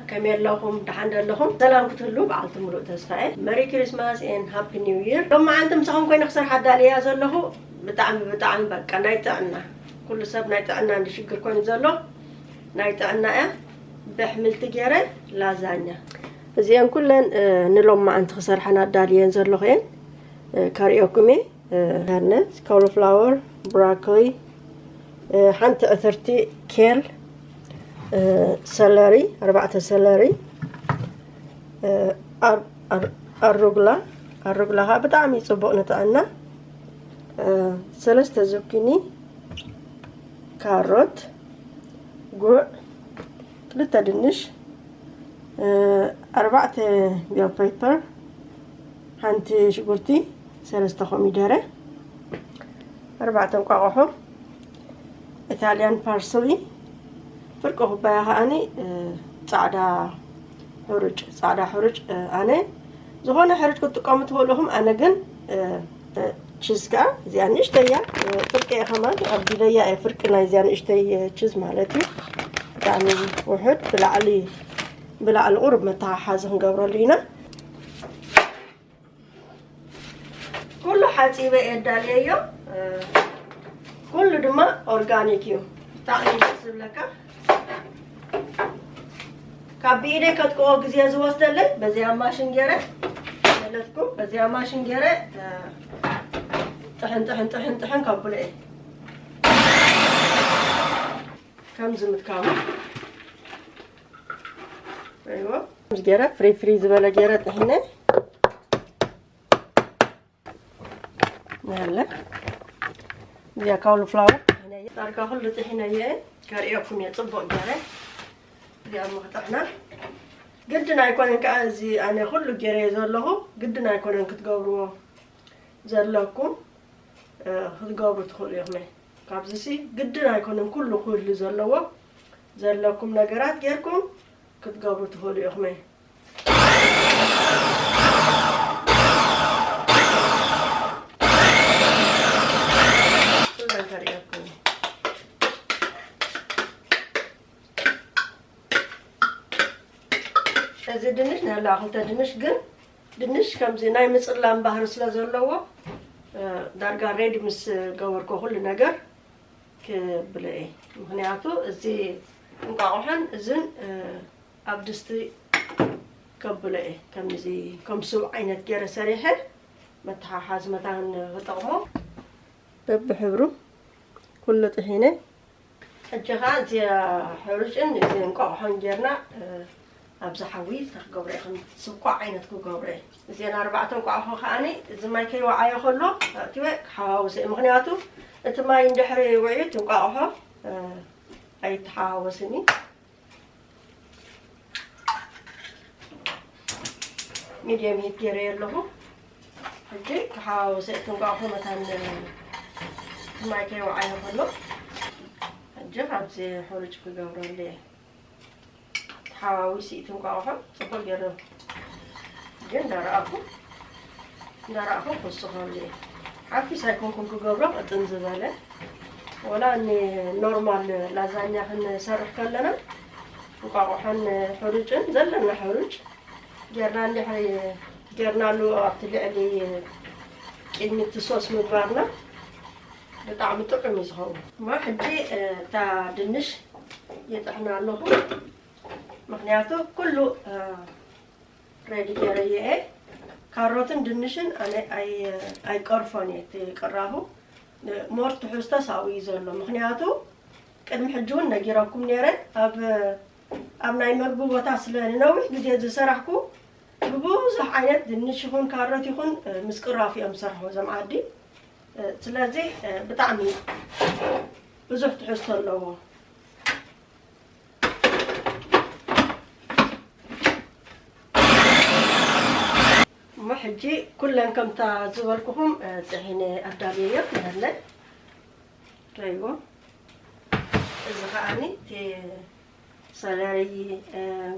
ከመይ ኣለኹም? ደሓን ዶ ኣለኹም? ሰላም ክትህሉ በዓልቲ ሙሉእ ተስፋ እየ። መሪ ክሪስማስ ኤን ሃፒ ኒው ይር። ሎማዓንቲ ምሳኹም ኮይነ ክሰርሓ ኣዳልያ ዘለኹ ብጣዕሚ ብጣዕሚ በቃ ናይ ጥዕና፣ ኩሉ ሰብ ናይ ጥዕና እንዲ ሽግር ኮይኑ ዘሎ ናይ ጥዕና እያ። ብኣሕምልቲ ገይረ ላዛኛ። እዚአን ኩለን ንሎማዓንቲ ክሰርሐን ኣዳልየን ዘለኹ እየን። ከርእየኩም እየ። ካርነ፣ ኮሊፍላወር፣ ብሮኮሊ፣ ሓንቲ ዕትርቲ፣ ኬል፣ ሰለሪ፣ ኣርባዕተ ሰለሪ፣ ኣሩግላ፣ ኣሩግላ ከዓ ብጣዕሚ ፅቡቅ ንጥዕና። ሰለስተ ዙኪኒ፣ ካሮት፣ ጉዕ፣ ክልተ ድንሽ፣ ኣርባዕተ ቤል ፔፐር፣ ሓንቲ ሽጉርቲ፣ ሰለስተ ኮሚደረ፣ ኣርባዕተ እንቋቑሖ፣ ኢታልያን ፓርስሊ፣ ፍርቂ ኩባያ ከዓኒ ፃዕዳ ሕሩጭ። ፃዕዳ ሕሩጭ ኣነ ዝኾነ ሕሩጭ ክትጥቀሙ ትኽእሉ ኢኹም። ኣነ ግን ቺዝ ከዓ እዚኣ ንእሽተያ ፍርቂ እየ ከማን ኣብዲለያ እየ። ፍርቂ ናይ እዚኣ ንእሽተይ ቺዝ ማለት እዩ። ብጣዕሚ ውሑድ ብላዕሊ ብላዕሊ ቁሩብ መተሓሓዚ ክንገብረሉ ኢና። ኩሉ ሓፂበ እየ ኣዳልየዮ። ኩሉ ድማ ኦርጋኒክ እዩ። ብጣዕሚ ደስ ዝብለካ። ካብ ብኢደይ ከጥቅኦ ግዜ ዝወስደለይ በዚኣ ማሽን ገይረ መለትኩ በዚኣ ማሽን ገይረ ጥሕን ጥሕን ጥሕን ጥሕን ከብሎ እየ። ከምዚ ምትካሙ እይዎ። ምስ ገይረ ፍሪ ፍሪ ዝበለ ገይረ ጥሒነ ያለ እዚኣ ካውሊ ፍላወር ዳርጋ ኩሉ ጥሒነ እየ። ከርእየኩም እየ ፅቡቅ ገይረ እዚኣ ምክጥሕና ግድን ኣይኮነን ከዓ እዚ ኣነ ኩሉ ገይረ ዘለኹ ግድን ኣይኮነን ክትገብርዎ ዘለኩም ክትገብሩ ትኽእሉ ኢኹም። ካብዚ ሲ ግድን ኣይኮነን ኩሉ ክህሉ ዘለዎ ዘለኩም ነገራት ጌርኩም ክትገብሩ ትኽእሉ ኢኹም። እዚ ድንሽ ናይ ክልተ ድንሽ ግን ድንሽ ከምዚ ናይ ምፅላም ባህሪ ስለ ዘለዎ ዳርጋ ሬዲ ምስ ገበርኮ ኩሉ ነገር ክብለ እየ። ምክንያቱ እዚ እንቋቑሖን እዝን ኣብ ድስቲ ከብሎ እየ። ከምዚ ከም ስብ ዓይነት ገይረ ሰሪሐ መተሓሓዚ መታን ክጠቕሞ በብሕብሩ ኩሉ ጥሒነ ሕጂ ኸዓ እዚ ሕሩጭን እዚ እንቋቑሖን ጌርና ኣብዚ ሓዊ ተክገብረ ከም ስብኳ ዓይነት ክገብረ እዚአን ኣርባዕተ እንቋቑሖ ከዓኒ እዚ ማይ ከይወዓዮ ከሎ ኣእትወ ክሓዋውሰ ምክንያቱ እቲ ማይ እንድሕሪ ውዕዩት እንቋቑሖ ኣይተሓዋወስኒ። ሚድየም ሂት ገይረዮ ኣለኹ። ሕጂ ክሓዋውሰ እቲ እንቋቑሖ መታን ማይ ከይወዓዮ ከሎ ሕጂ ካብዚ ሕሩጭ ክገብረሉ እየ። ተሓዋዊሲ እቲ እንቋቑሖ ፅቡቅ ገይረ ግን እንዳረኣኹ እንዳረኣኹ ክውስኸሉ እየ። ሓፊስ ኣይኮንኩን ክገብሮ ቅጥን ዝበለ ወላ ኖርማል ላዛኛ ክንሰርሕ ከለና እንቋቑሖን ሕሩጭን ዘለና ሕሩጭ ጌርና እንድሕሪ ጌርናሉ ኣብቲ ልዕሊ ቅድሚ እቲ ሶስ ምግባርና ብጣዕሚ ጥዑም እዩ ዝኸውን። እሞ ሕጂ እታ ድንሽ የጥሕና ኣለኹ። ምክንያቱ ኩሉ ሬዲ ገይረዮ እየ። ካሮትን ድንሽን ኣነ ኣይቀርፎን እየ። እቲ ቅራፉ ሞር ትሕዝቶ ሳኡ እዩ ዘሎ። ምክንያቱ ቅድሚ ሕጂ እውን ነጊረኩም ነይረ። ኣብ ኣብ ናይ መግቢ ቦታ ስለ ንነዊሕ ግዜ ዝሰራሕኩ ብብዙሕ ዓይነት ድንሽ ይኹን ካሮት ይኹን ምስ ቅራፉ እዮም ዝሰርሑ እዞም ዓዲ። ስለዚ ብጣዕሚ ብዙሕ ትሕዝቶ ኣለዎ። እሞ ሕጂ ኩለን ከምታ ዝበልኩኹም ጥሒነ ኣዳልየዮ ነለ ረይዎ። እዚ ከዓኒ እቲ ሰለሪ፣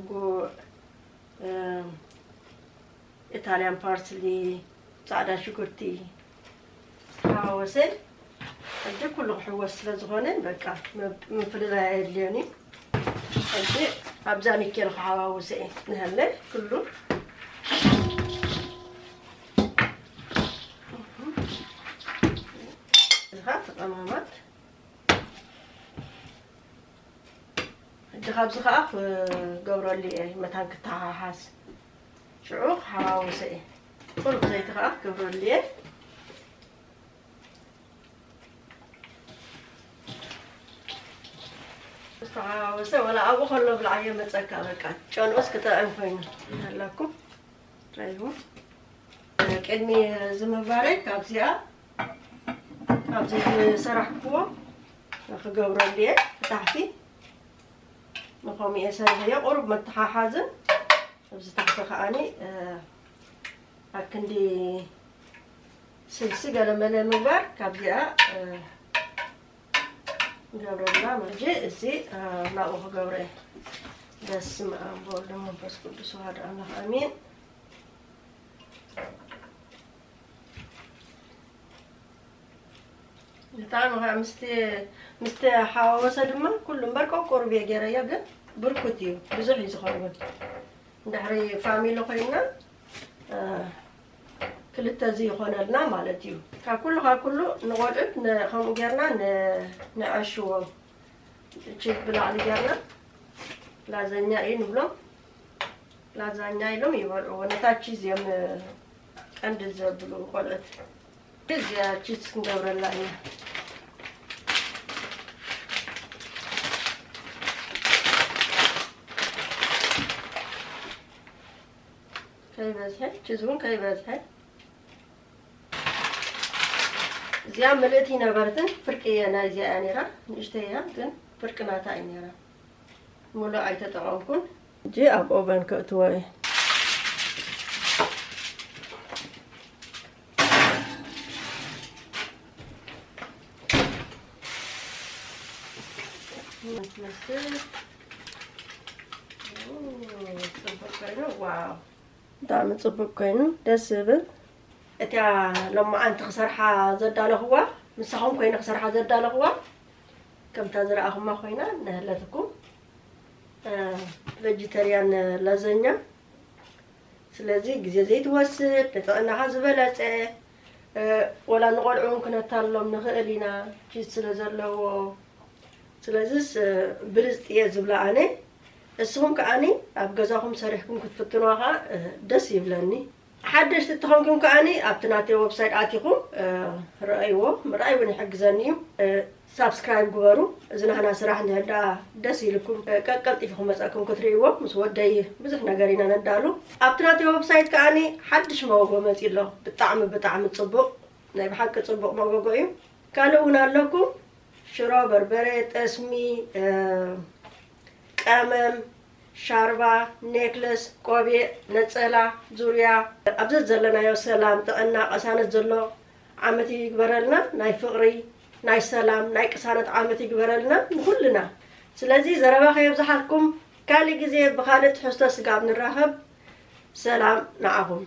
ጉዕ፣ ኢታልያን ፓርስሊ፣ ፃዕዳ ሽጉርቲ ሓወሰ። ሕጂ ኩሉ ክሕወስ ስለ ዝኾነ በቃ ምፍልላይ ኣየድልዮን እዩ። ሕጂ ኣብዛ ኒኬል ክሓዋውሰ እየ ንሃለ ኩሉ። እዚኻ ተቐማማት። ሕጂ ካብዚ ኸዓ ክገብረሉ እየ፣ መታን ክተሓሓዝ። ሽዑ ክሓዋውሰ እየ። ቁሩብ ዘይቲ ኸዓ ክገብረሉ እየ። ዝተሓዋወሰ፣ ወላ ኣብኡ ከሎ ብልዓዮ መጸካ፣ በቃ ጨንኡስ ክጥዕም ኮይኑ ኣለኩም። ረይቡ። ቅድሚ እዚ ምግባረይ ካብዚኣ፣ ካብዚ ዝሰራሕክዎ ክገብረሉ እየ። ብታሕቲ ንኸምኡ እየ ሰሪሐዮ፣ ቁሩብ መተሓሓዝን ኣብዚ ታሕቲ ከኣኒ፣ እ፣ ኣብ ክንዲ ስልሲ ገለመለ ምግባር ካብዚኣ፣ እ፣ ንገብረላ። ሕጂ እዚ፣ እ፣ ናብኡ ክገብረ እየ። በስመ ኣብ ወወልድ ወመንፈስ ቅዱስ ኣሐዱ ኣምላኽ ኣሜን። ብጣዕሚ ከዓ ምስቲ፣ ምስቲ ሓዋወሰ ድማ ኩሉ እምበር ቆቆሩብ እየ ገይረዮ፣ ግን ብርኩት እዩ፣ ብዙሕ እዩ ዝኸውን። እንድሕሪ ፋሚሊ ኮይንና፣ እ፣ ክልተ እዚ ይኾነልና ማለት እዩ። ካብ ኩሉ፣ ካብ ኩሉ ንቆልዑት ን-፣ ከምኡ ጌርና ን-፣ ንዐሽዎም። ቺዝ ብላዕሊ ጌርና ላዛኛ እዩ ንብሎም። ላዛኛ ኢሎም ይበልዕዎ። ነታ ቺዝ እዮም ቀንዲ ዘብሉ ቆልዑት። እዚኣ ቺዝ ክንገብረላ ኢና። ከይበዝሐ፣ ቺዝ እውን ከይበዝሐ። እዚኣ ምልእቲ ነበርትን ፍርቂ እየ ናይ እዚኣ እያ ነይራ። ንእሽተይ እያ፣ ግን ፍርቂ ናታ እዩ ነይራ። ሙሉእ ኣይተጠቐምኩን። ሕጂ ኣብ ኦቨን ከእትዎ እየ። መስል። ኦ፣ ጽቡቅ ኮይኑ፣ ዋው። ብጣዕሚ ጽቡቅ ኮይኑ፣ ደስ ዝብል። እቲኣ ሎማዓንቲ ክሰርሓ ዘዳለኽዋ፣ ምሳኹም ኮይነ ክሰርሓ ዘዳለኽዋ፣ ከምታ ዝረኣኹማ ኮይና፣ ንህለትኩም፣ እ፣ ቨጂተርያን ላዛኛ። ስለዚ ግዜ ዘይትወስድ፣ ንጥዕናኻ ዝበለጸ፣ እ፣ ወላ ንቆልዑ እውን ክነታልሎም ንኽእል ኢና፣ ቺዝ ስለ ዘለዎ። ስለዚስ፣ እ፣ ብልጽቲ እየ ዝብላ ኣነ። እስኹም ከኣኒ ኣብ ገዛኹም ሰሪሕኩም ክትፍትኑዋ ከኣ፣ እ፣ ደስ ይብለኒ። ሓደሽቲ እተኾንኩም ከኣኒ ኣብቲ ናተይ ወብሳይት ኣቲኹም፣ እ፣ ረኣይዎ። ምርኣይ እውን ይሕግዘኒ እዩ። እ፣ ሳብስክራይብ ግበሩ። እዚ ናህና ስራሕ እንድሕር ደኣ ደስ ኢልኩም፣ እ፣ ቀቀልጢፉ ክመጸኩም ክትርእይዎ። ምስ ወደይ ብዙሕ ነገር ኢና ነዳሉ። ኣብቲ ናተይ ወብሳይት ከኣኒ ሓድሽ መጎጎ መጺኡ ኣሎ። ብጣዕሚ፣ ብጣዕሚ ጽቡቕ፣ ናይ ብሓቂ ጽቡቕ መጎጎ እዩ። ካልእ እውን ኣለኩም። ሽሮ፣ በርበረ፣ ጠስሚ፣ እ፣ ቀመም፣ ሻርባ፣ ኔክለስ፣ ቆቢዕ፣ ነጸላ፣ ዙርያ፣ ኣብ ዘዘለናዮ ሰላም፣ ጥዕና፣ ቅሳነት ዘሎ ዓመት ይግበረልና። ናይ ፍቕሪ፣ ናይ ሰላም፣ ናይ ቅሳነት ዓመት ይግበረልና ንኹልና። ስለዚ ዘረባ ከየብዝሓልኩም፣ ካልእ ግዜ ብኻልእ ትሕዝቶ ስጋብ ንራኸብ፣ ሰላም ንዓኹም።